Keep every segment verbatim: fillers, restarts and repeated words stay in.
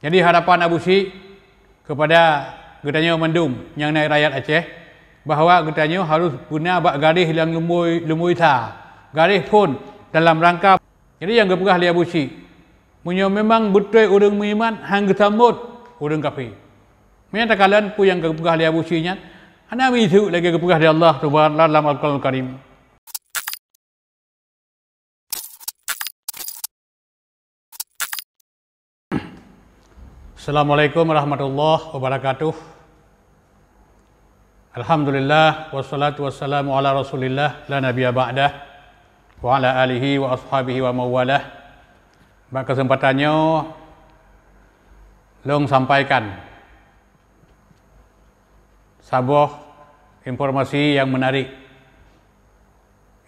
Jadi harapan Abu Syik kepada geutanyoe mandum nyang na rakyat Aceh, bahwa geutanyoe harus beuna bak garéh nyang lumboi, lumboi sa, garéh phon dalam rangka. Jadi nyang geupeugah lé Abu Syik, meunyoe memang beutôi ureuëng meuiman han geusambot ureuëng kafé. Meunyoe takalon peue nyang geupeugah lé Abu Syik nyan, hana miseue lagée geupeugah lé Allah Subhanahu wa Taala dalam Al-Qur'anul Karim. Assalamualaikum warahmatullahi wabarakatuh. Alhamdulillah, wassalatu wassalamu ala Rasulillah, la nabiyya ba'dah, wa ala alihi wa ashabihi wa mawalah. Bak kesempatan nyoe, lôn sampaikan saboh informasi nyang meunarik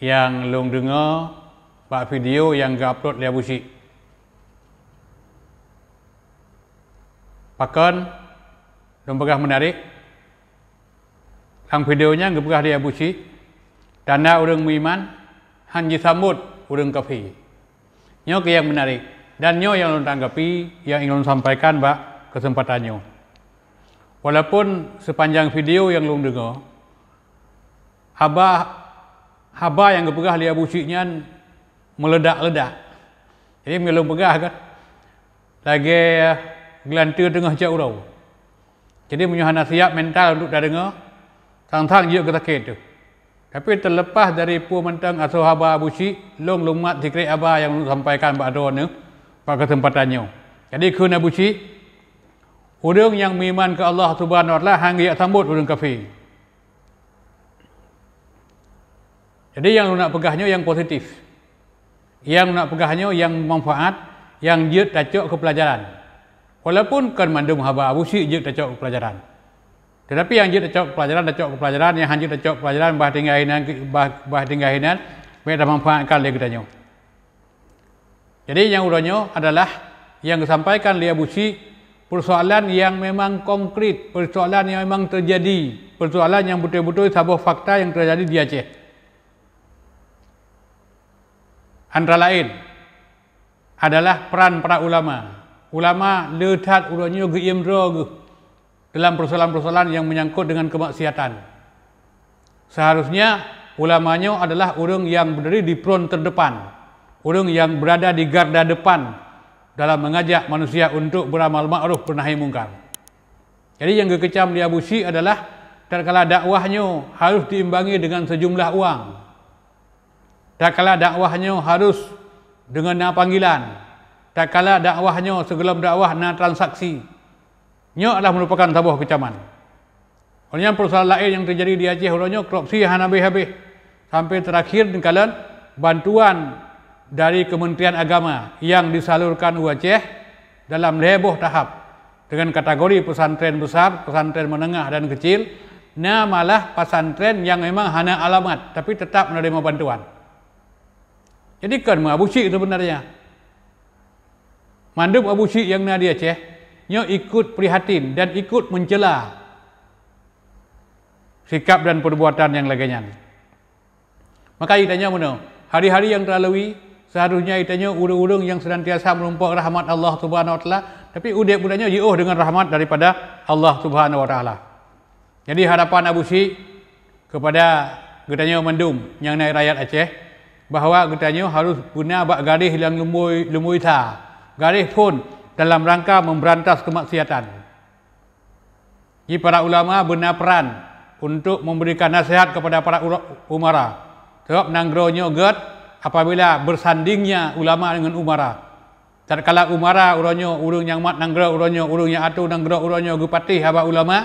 nyang lôn deungoe bak video nyang geu-upload lé Abu Syik. Pakon lôn peugah meunarik? Lam video nyan geupeugah lé Abu Syik, tanda ureuëng meuiman han jisambot ureuëng kafé. Nyoe keuh nyang meunarik, dan nyoe nyang lôn tanggapi, nyang ingin lôn sampaikan bak kesempatan nyoe. Walaupun sepanjang video nyang lôn deungoe, haba, haba nyang geupeugah lé Abu Syik nyan meuledak-ledak. Jadi meunyoe lôn peugah kan, lagée geulanteue teungoh cok uroe. Jadi meunyoe hana siap mental untuk tadeungoe, sang-sang jeuet keu sakét teuh. Tapi teuleupah dari peue mantong asoe haba Abu Syik, lôn lumat sikrék haba nyang lôn sampaikan bak droeneuh bak keuseumpatan nyoe. Jadi kheun Abu Syik, ureuëng nyang meuiman keu Allah Subhanahu wa Taala han geujak sambot ureuëng kafé. Jadi nyang lôn nak peugah nyoe nyang positif. Nyang lôn nak peugah nyoe nyang manfaat, nyang jeuet tacok keu peulajaran. Walaupun kon mandum haba Abu Syik jeuet tacok keu peulajaran. Tetapi nyang jeuet tacok keu peulajaran, tacok keu peulajaran, nyang han jeuet tacok keu peulajaran, bah tinggai inan, bah, bah tinggai inan, bék tamanfaatkan lé geutanyoe. Jadi nyang uroe nyoe adalah nyang geusampaikan lé Abu Syik, persoalan nyang memang konkret, persoalan nyang memang teujadi, persoalan nyang beutôi-beutôi saboh fakta nyang teujadi di Aceh. Antara laén adalah peran para ulama. Ulama le that uroe nyoe geuiem droe geuh dalam persoalan-persoalan nyang menyangkut dengan kemaksiatan. Seharusnya ulama nyoe adalah ureuëng nyang berdiri di front terdepan, ureuëng nyang berada di garda depan dalam mengajak manusia untuk beramal ma'ruf beunahi mungkar. Jadi nyang geukeucam lé Abu Syik adalah tatkala dakwah nyoe harus diimbangi dengan sejumlah uang. Tatkala dakwah nyoe harus deungon na panggilan. Tatkala dakwah nyoe sigohlom dakwah na transaksi. Nyoe adalah merupakan saboh keucaman. Oleh nyan persoalan laén nyang teujadi di Aceh uroe nyoe, korupsi hana habéh-habéh. Sampai terakhir neukalon bantuan dari Kementerian Agama nyang disalurkan u Aceh dalam lhée boh tahap. Dengan kategori pesantren besar, pesantren menengah dan kecil, na malah pesantren nyang memang hana alamat, tapi tetap menerima bantuan. Jadi kon meuabusyik sebenarnya. Mandum abusyik nyang na di Aceh nyoe ikut prihatin dan ikut mencela sikap dan perbuatan nyang lagée nyan. Maka geutanyoe meunoe, hari-hari nyang teulalui, seharusnya geutanyoe ureuëng-ureuëng nyang senantiasa meurumpok rahmat Allah Subhanahu wa Taala, tapi udeb geutanyoe jiôh deungon rahmat daripada Allah Subhanahu wa Taala. Jadi harapan abusyik kepada geutanyoe mandum nyang na rakyat Aceh, bahwa geutanyoe harus beuna bak garéh nyang lumboi, lumboi sa, garéh phon dalam rangka memberantas kemaksiatan. Ji para ulama beuna peran untuk memberikan nasihat kepada para ura-, umara. Sabab nanggroe nyoe gét, apabila bersandingnya ulama dengan umara. Tatkala umara uroe nyoe ureuëng nyang mat nanggroe, uroe nyoe ureuëng nyang atoe nanggroe, uroe nyoe geupatéh haba ulama,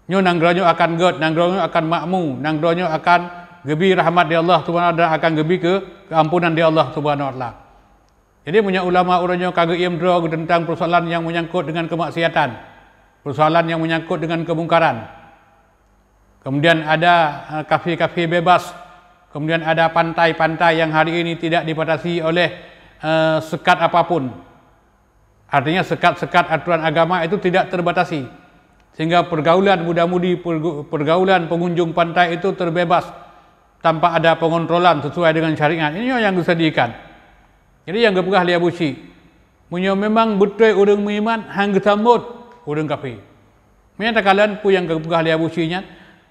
nyoe nanggroe nyoe akan gét, nanggroe nyoe akan makmu, nanggroe nyoe akan geubi rahmat di Allah Subhanahu wa Taala dan akan geubi ke-, keuampunan di Allah Subhanahu wa Taala. Jadi meunyoe ulama uroe nyoe ka geuiem droe teuntang persoalan nyang menyangkut dengan kemaksiatan, persoalan nyang menyangkut dengan kemungkaran, kemudian ada, eh, kafe-kafe bebas, kemudian ada pantai-pantai yang hari ini tidak dibatasi oleh, eh, sekat apapun. Artinya sekat-sekat aturan agama itu tidak terbatasi, sehingga pergaulan muda-mudi, pergu-, pergaulan pengunjung pantai itu terbebas tanpa ada pengontrolan sesuai dengan syariat. Ini yang disediakan. Jadi yang geupeugah lé abusyik, Meunyoe memang beutôi ureuëng meuiman, han geusambot ureuëng kafé. Meunyoe takalon peue nyang geupeugah lé Abu Syih nyan,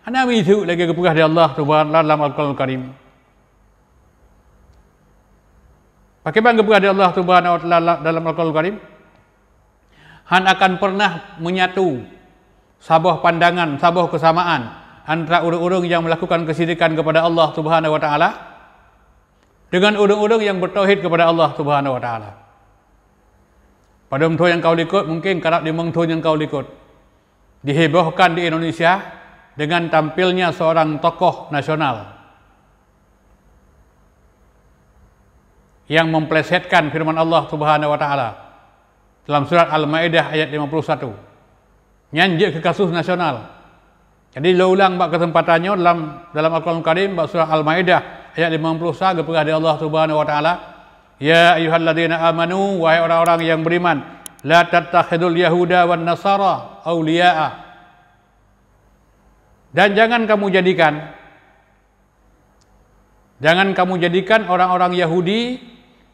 hana miseue lagée geupeugah lé Allah Subhanahu wa Taala dalam Al-Qur'anul Karim. Pakriban geupeugah lé Allah Subhanahu wa Taala dalam Al-Qur'anul Karim, han akan pernah menyatu saboh pandangan, saboh kesamaan antara ureuëng-ureuëng yang melakukan kesyirikan kepada Allah Subhanahu wa Taala dengan ureuëng-ureuëng yang bertauhid kepada Allah Subhanahu wa Taala. Padum thon nyang ka likot, mungkin karab limong thon nyang ka likot, dihebohkan di Indonesia dengan tampilnya seorang tokoh nasional yang memplesetkan firman Allah Subhanahu wa Taala dalam surat Al-Maidah ayat lima puluh satu. Nyan jeuet keu kasus nasional. Jadi, lôn ulang bak keuseumpatan nyoe, dalam, dalam Al-Qur'anul Karim, bak surah Al-Maidah ayat lima puluh sa geupeugah lé Allah Subhanahu wa Taala, "Ya ayyuhalladzina amanu, wahai orang-orang yang beriman, la tattakhidul yahuda wan nasara auliya'a." Dan jangan kamu jadikan Jangan kamu jadikan orang-orang Yahudi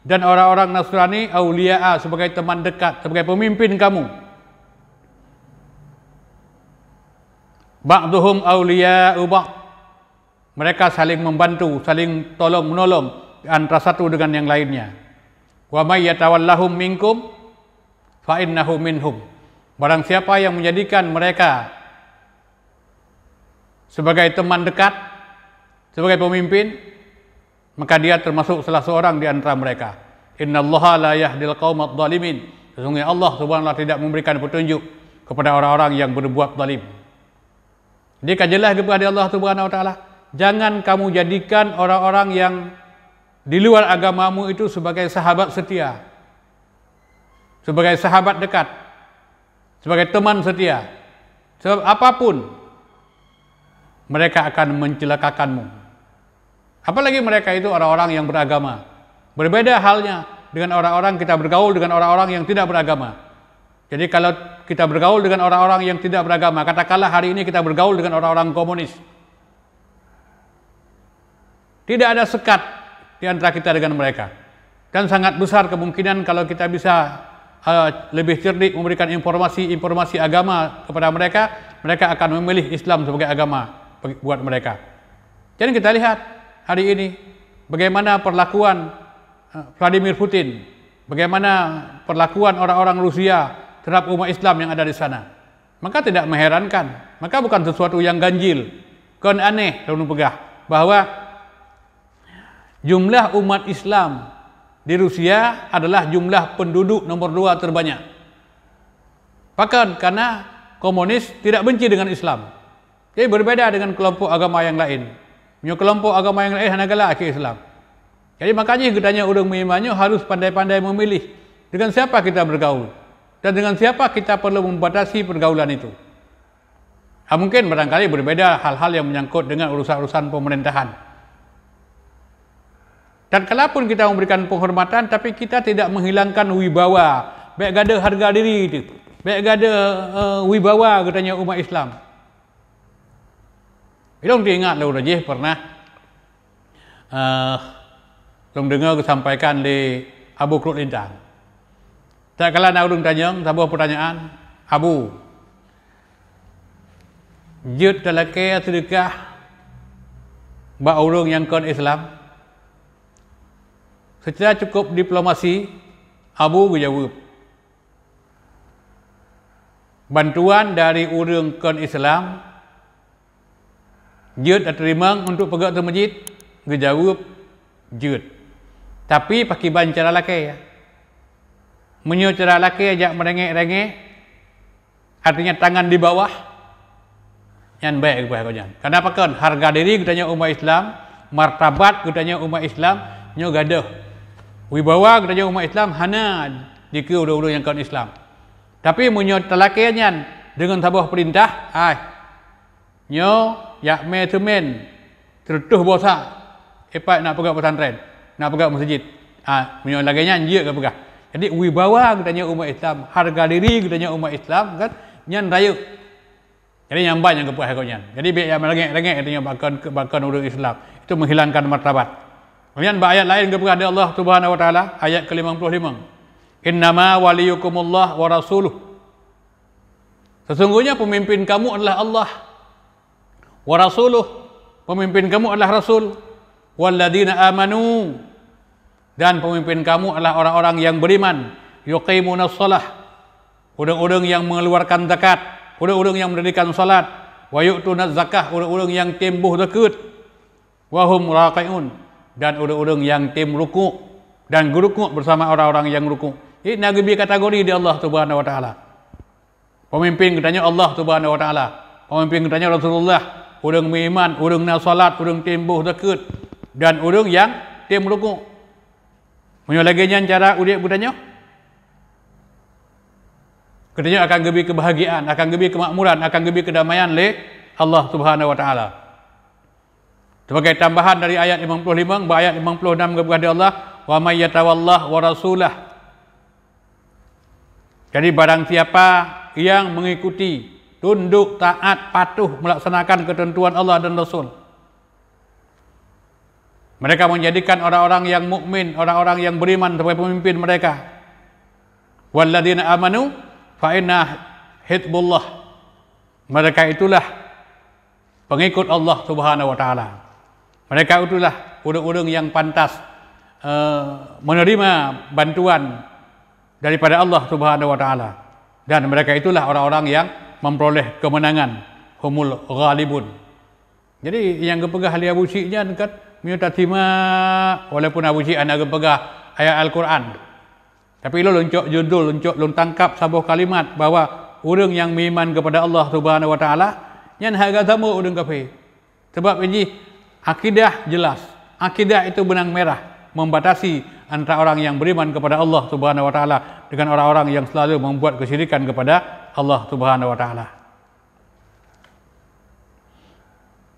dan orang-orang Nasrani auliya'a, sebagai teman dekat, sebagai pemimpin kamu. Ba'duhum auliya'u ba'd. Mereka saling membantu, saling tolong-menolong antara satu dengan yang lainnya. "Wa may yatawallahum minkum fa innahu minhum." Barang siapa yang menjadikan mereka sebagai teman dekat, sebagai pemimpin, maka dia termasuk salah seorang di antara mereka. "Innallaha la yahdil qaumadh dhalimin." Sesungguhnya Allah Subhanahu wa Taala tidak memberikan petunjuk kepada orang-orang yang berbuat zalim. Jadi, ka jelas geupeugah lé Allah Subhanahu wa Taala, "Jangan kamu jadikan orang-orang yang di luar agamamu itu sebagai sahabat setia, sebagai sahabat dekat, sebagai teman setia. Sebab apapun, mereka akan mencelakakanmu." Apalagi mereka itu orang-orang yang beragama. Berbeda halnya dengan orang-orang kita bergaul dengan orang-orang yang tidak beragama. Jadi, kalau kita bergaul dengan orang-orang yang tidak beragama, katakanlah hari ini kita bergaul dengan orang-orang komunis, tidak ada sekat di antara kita dengan mereka. Dan sangat besar kemungkinan kalau kita bisa, eh, lebih cerdik memberikan informasi-informasi agama kepada mereka, mereka akan memilih Islam sebagai agama bagi, buat mereka. Dan kita lihat hari ini bagaimana perlakuan, eh, Vladimir Putin, bagaimana perlakuan orang-orang Rusia terhadap umat Islam yang ada di sana. Maka tidak mengherankan, maka bukan sesuatu yang ganjil, kon aneh lôn peugah bahwa jumlah umat Islam di Rusia adalah jumlah penduduk nomor dua terbanyak. Pakon? Karena komunis tidak benci dengan Islam. Jadi, berbeda dengan kelompok agama yang lain. Meunyoe kelompok agama yang lain hana galak keu Islam. Jadi, makanya geutanyoe ureuëng meuiman nyoe harus pandai-pandai memilih dengan siapa kita bergaul dan dengan siapa kita perlu membatasi pergaulan itu. Ah, mungkin barangkali berbeda hal-hal yang menyangkut dengan urusan-urusan pemerintahan. Dan kalaupun kita memberikan penghormatan, tapi kita tidak menghilangkan wibawa, bék gadôh harga diri itu, bék gadôh, eh, wibawa geutanyoe umat Islam. Ilong teuingat lôn jih pernah, eh, lôn deungoe geusampaikan lé Abu Kruk Lintang. Tatkala na ureuëng tanyong saboh peutanyaan, "Abu, jeuet talakée seudeukah bak ureuëng nyang kon Islam?" Secara cukup diplomasi, Abu geujaweueb, "Bantuan dari ureuëng kon Islam jeuet tateurimong untuk peugét teumeujid?" Geujaweueb, "Jeuet. Tapi pakriban cara lakée? Meunyoe cara lakée jak meurengek-rengek, artinya tangan di bawah, nyan bék geupeugah nyan. Karena pakon? Harga diri geutanyoe umat Islam, martabat geutanyoe umat Islam nyoe gadôh. Wibawa geutanyoe umat Islam hana dikeue ureuëng-ureuëng nyang kon Islam. Tapi meunyoe talakée nyan deungon saboh peurintah, ai, nyoe jak mé seumen, seureutôh boh sa, ipat nak peugét pesantren, nak peugét meuseujid." Ah, meunyoe lagée nyan jeuet geupeugah. Jadi, wibawa geutanyoe umat Islam, harga diri geutanyoe umat Islam, kan, nyan rayeuk. Jadi, nyan ban nyang geupeugah lagée nyan. Jadi, bék jak meurengek-rengek geutanyoe bak kon, bak kon ureuëng Islam. Itu menghilangkan martabat. Kemudian, bak ayat laén geupeugah lé Allah Subhanahu wa Taala, ayat ke lima puluh lima. "Innama waliyukumullah wa rasuluh." Sesungguhnya pemimpin kamu adalah Allah. "Wa rasuluh," pemimpin kamu adalah Rasul. "Walladzina amanu," dan pemimpin kamu adalah orang-orang yang beriman. "Yuqimunas shalah," ureuëng-ureuëng yang mengeluarkan zakat, ureuëng-ureuëng yang mendirikan salat. "Wa yu'tunaz zakah," ureuëng-ureuëng yang tem boh zakeuet. "Wa hum raki'un," dan ureuëng-ureuëng yang tem rukuk dan geurukuk bersama orang-orang yang rukuk. Jadi na geubri kategori di Allah Subhanahu wa Taala. Pemimpin geutanyoe Allah Subhanahu wa Taala. Pemimpin geutanyoe Rasulullah, ureuëng meuiman, ureuëng na salat, ureuëng tem boh zakeuet, dan ureuëng nyang tem rukuk. Meunyoe lagée nyan cara udeb geutanyoe, geutanyoe akan geubri keubahgiaan, akan geubri keumakmuran, akan geubri keudamaian lé Allah Subhanahu wa Taala. Sebagai tambahan dari ayat limong ploh limong, bak ayat limong ploh nam geupeugah lé Allah, "Wa may yatawallah wa rasulah." Jadi, barang siapa yang mengikuti, tunduk, taat, patuh, melaksanakan ketentuan Allah dan Rasul, mereka menjadikan orang-orang yang mukmin, orang-orang yang beriman sebagai pemimpin mereka. "Walladzina amanu fa inna hizbullah." Mereka itulah pengikut Allah Subhanahu wa Taala. Mereka itulah ureuëng-ureuëng yang pantas, eh, menerima bantuan daripada Allah Subhanahu wa Taala. Dan mereka itulah orang-orang yang memperoleh kemenangan, humul ghalibun. Jadi, nyang geupeugah lé Abu Syik nyan kan, meunyoe tasimak, walaupun Abu Syik hana geupeugah ayat Al-Quran, tapi lôn, lôn cok judul, lôn cok, lôn tangkap saboh kalimat bahwa ureuëng nyang meuiman kepada Allah Subhanahu wa Taala, nyan hana sama ureuëng kafé. Sebab jih akidah jelas. Akidah itu benang merah membatasi antara orang yang beriman kepada Allah Subhanahu wa Taala dengan orang-orang yang selalu membuat kesyirikan kepada Allah Subhanahu wa Taala.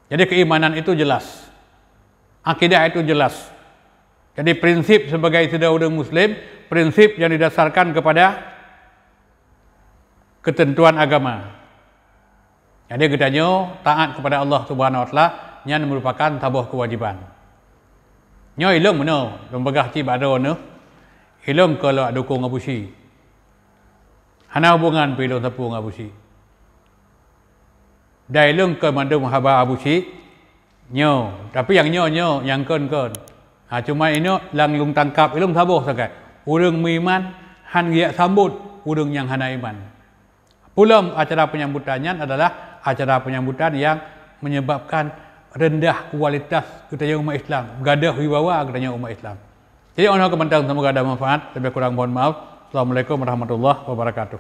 Jadi, keimanan itu jelas. Akidah itu jelas. Jadi, prinsip sebagai sidroe ureuëng muslim, prinsip yang didasarkan kepada ketentuan agama. Jadi, geutanyoe taat kepada Allah Subhanahu wa Taala, nyan merupakan saboh kewajiban. Nyoe ilôn meunoe, lôn peugah cit bak droeneuh, ilôn kon lôn dukung Abu Syik. Hana hubungan pih lôn sapeue ngon Abu Syik. Dan ilôn kon mandum haba Abu Syik nyoe, tapi nyang nyoe, nyoe, nyang kon, kon. Ha, cuma inoe lam lôn tangkap ilôn saboh sagai. Ureuëng meuiman hán geujak sambot ureuëng nyang hana iman. Peulom acara penyambutan nyan adalah acara penyambutan yang menyebabkan rendah kualitas geutanyoe umat Islam, gadôh wibawa geutanyoe umat Islam. Jadi, 'oh noe keuh mantong, semoga ada manfaat. Lebih kurang mohon maaf. Assalamualaikum warahmatullahi wabarakatuh.